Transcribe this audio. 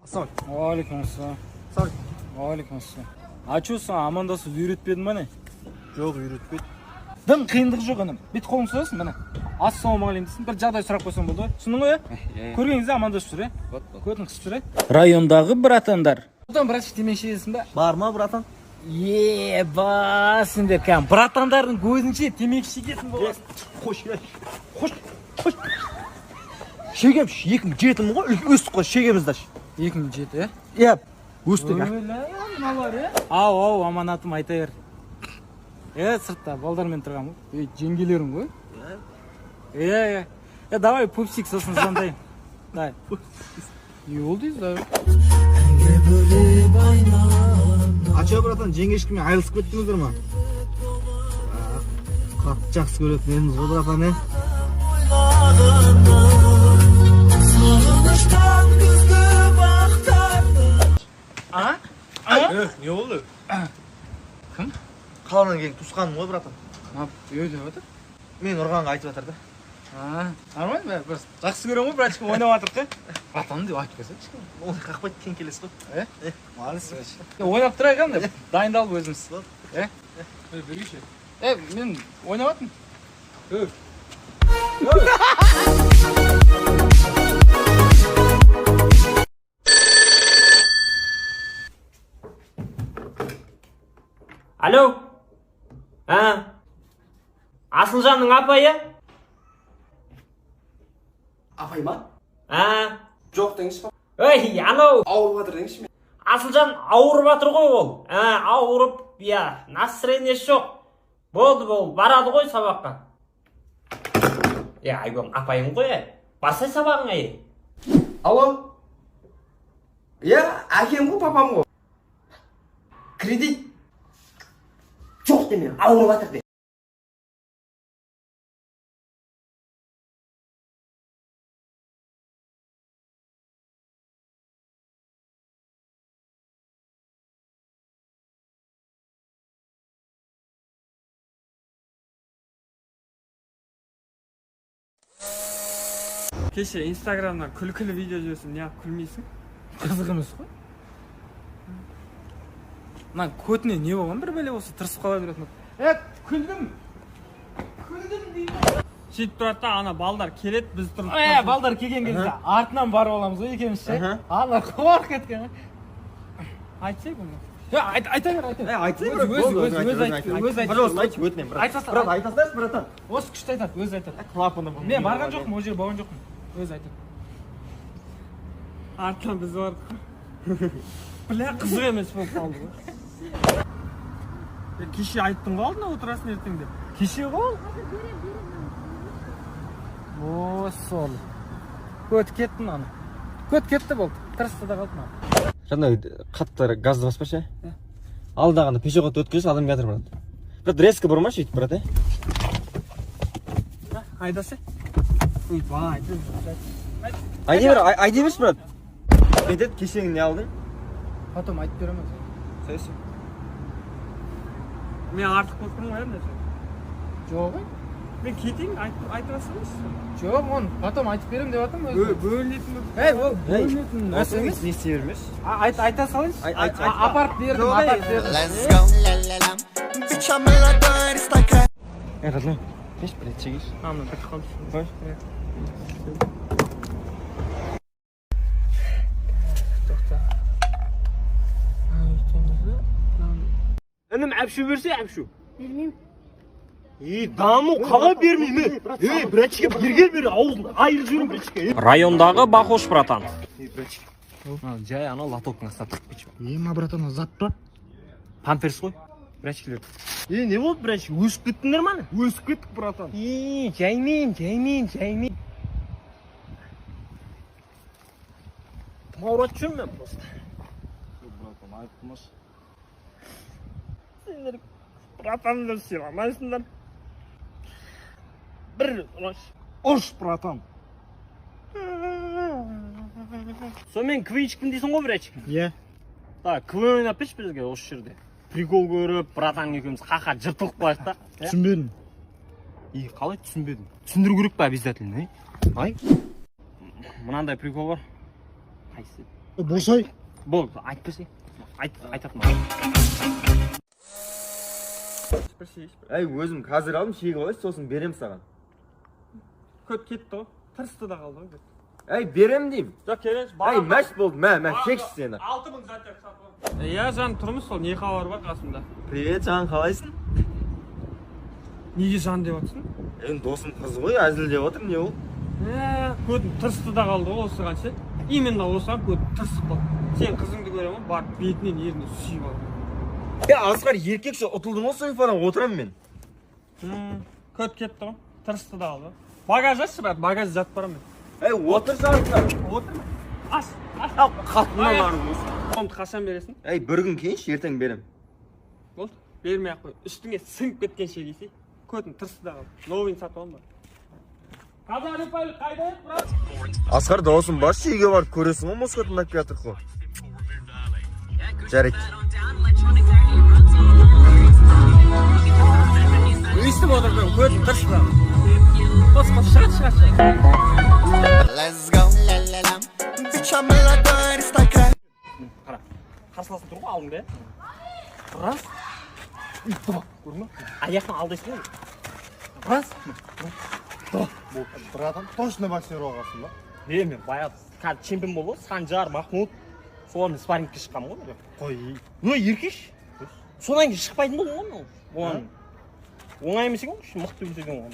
Ассалаумағалейкум. Уағалейкум. Ассалаумағалейкум. Уағалейкум. А чё, саған амандасуды үйретпедім ба, не? Жоқ, үйретпеді. Дым қиындық жоқ, інім. Бүйтіп қолыңды созасың, міне. Ассалаумағалейкум дейсің, бір жағдай сұрап қойсаң болды ғой. Түсіндің ғой, иә? Көрген кезде амандасып жүр, иә? Көтін қысып жүр, иә? Райондағы братандар. Братан, братчик, темекі шегесің ба? Бар ма, братан? Еба, сендер кәдімгі братандардың көзінше темекі шегетін боласың. Қош, қош, қош. Шегем, 2007-мін ғой, өстік қой, шегеміз да. 2007, иә? Иә, өстік. Өлә, мыналар, иә? Ау, ау, аманатым, айта бер. Е, сыртта балдармен тұрғанмын ғой. Ей, жеңгелерің ғой. Иә, иә. Е, давай, пупсик, сосын звондаймын. Давай. Не болды, давай. А чё, братан, жеңгешкімен айырылысып кеттіңіздер ма? Қатты жақсы көретін едіңіз ғой, братан, е? А? Не болды? Кім? Қаладан келген туысқаным ғой, братан. Не деп жатыр? Мен ұрғанға айтып жатыр да. А, нормально, бәрі бір жақсы көремін ғой, братчик, ойнап жатырық, е? Братан деп айтып берсе, кішкене. Оны қақпайды, тең келесіз ғой. Е? Е, молодец. Ойнап тұрайық енді, дайындалып өзіміз. Е? Е, бергеші. Е, мен ойнап жатырмын. Е. Алло. А? Асылжанның апайы? Апай ма? А? Жоқ деңізші. Ей, анау Ауырып жатыр деңізші. Асылжан ауырып жатыр ғой ол. А, ауырып, иә, настроениесі жоқ. Болды, болды, барады ғой сабаққа. Е, Айгөм, апайың ғой, е. Барсай сабағыңа, е. Алло. Иә, әкем ғой, папам ғой. Кредит. Жоқ деме, ауырып жатыр де. Кеше инстаграмнан күлкілі видео жіберсем, неғып күлмейсің? Қызық емес қой. Мына көтіне не болған, бір бәле болса тырысып қала беретін. Е, күлдім. Күлдім деймін. Сөйтіп тұрады да, ана балдар келеді, біз тұрып. Е, балдар келген кезде артынан барып аламыз ғой екеуміз ше. Ана қорқып кеткен ғой. Айтсай бұны. Е, айт, айта бер, айта бер. Е, айтсай, Өзі, брат, өзі, өзі, өзі айт, өзі айт. Пожалуйста, айтшы, өтінемін, брат. Айта сал, Брат, айт. айта салайыншы, братан. Осы күшті айтады, өзі айтады. Клапаны. Мен барған жоқпын, ол жерге барған жоқпын. Өзі айтады. Артынан біз бардық. Бля, қызық емес болып қалды ғой. Е, кеше айттың ғой, алдына отырасың ертең деп. Кеше ғой ол. О, сол. Көт кетті мынаны. Көт кетті болды. Тырысты да қалды мынаны. Жаңа қатты газды баспашы. Алдағанда пешеход өткізші, адам келатыр, брат. Брат, резко бұрмашы өйтіп, брат, е. Айдаса. Ойбай. Айдай бер, айдай берші, брат. Не деді, кешеңі не алдың? Потом айтып беремін. Сөз. Мен артық болып тұрмын ғой енді. Жоқ ғой. Мен кетейін, айтып алсаңызшы. Жоқ, оны потом айтып беремін деп жатырмын өзім. Бөлінетін болып. Ей, ол бөлінетін нәрсе емес. Не істей бермеш? Айт, айта салайыншы. Айт, айт. Апарып бердім, апарып бердім. Е, родной, кеш, блядь, шегеш. А, мына бітіп қалды. Қой. Тоқта. Інім, әпшу берсе, әпшу. Бермеймін. Ей, даму қалай бермеймін? Ей, братчик, бері бері, аузын айырып жіберем, братчик. Райондағы Бақош братан. Жай ана лотоктың астына тығып кетші. Е, ма, братан, зат па? Памперс қой. Братчиклер. Е, не болды, братчик? Өсіп кеттіңдер ма? Өсіп кеттік, братан. Е, жаймен, жаймен, жаймен. Тым ауырады жүрмін мен просто. Братан, айыптымаш. Сендер братан деп сыйламайсыңдар. Бір ұраш. Ұш, братан. Сонымен КВНщикпін дейсің ғой, братчик? Иә. Так, КВН ойнап берші бізге осы жерде. Прикол көріп, братан екеуміз ха-ха жыртылып қалайық та. Түсінбедім. И, қалай түсінбедің? Түсіндіру керек па обязательно, е? Ай. Мынандай прикол бар. Қайсы? Босай. Болды, айтпасай. Айт, айтатын маған. Әй, өзім қазір алдым, шегіп алайыншы, сосын берем саған. Көт кетті ғой, тырысты да қалды ғой. Әй, берем деймін. Жоқ, керек. Әй, мәш болды, мә, мә, шекші сені. 6000 затяг сатып алдым. Иә, жан, тұрмыз сол, не хабар бар қасымда? Привет, жан, қалайсың? Неге жан деп жатсың? Енді досым қыз ғой, әзілдеп отыр, не ол? Ә, көтім тырысты да қалды ғой осыған ше. Именно осыған көтім тырысып қалды. Сен қызыңды көремін ғой, барып бетінен ерінен сүйіп алдым. Е, Асқар, еркекше ұтылдым ғой софадан, отырамын мен. Көт кетті ғой, тырысты да қалды. Багаж ашшы, брат, багаж жатып барамын мен. Әй, отыршы, Асқар. Отырма. Аш, аш. Ау, қатыннан арылмыз. Қолымды қашан бересің? Әй, бір күн кейінші, ертең берем. Болды, бермей ақ қой. Үстіңе сіңіп кеткенше кисей. Көтім тырысты да қалды. Новыйын сатып алдым ба? Қайда еді, брат? Асқар, дауысым басшы, үйге барып көресің ғой, музыка тыңдап келе жатырық қой. Жарайды. Өйстіп отырдым, көтім тырысты да. Қос, қос, шығады, шығады, шығады. Let's go. La la la. Bitch, I'm a аристократ. Қара. Қарсыласың тұр ғой алдыңда, иә? Раз. Два. Көрдің ба? Аяқтан алдайсың ғой. Раз. Два. Братан, точно боксер болғансың ба? Е, мен баяғы қазір чемпион болды ғой, Санжар, Махмуд. Солармен спаррингке шыққанмын ғой. Қой. Ой, еркеш. Содан кейін шықпайтын болдым ғой мен. Оған оңай емес екен ғой, мықты өлсе екен оған.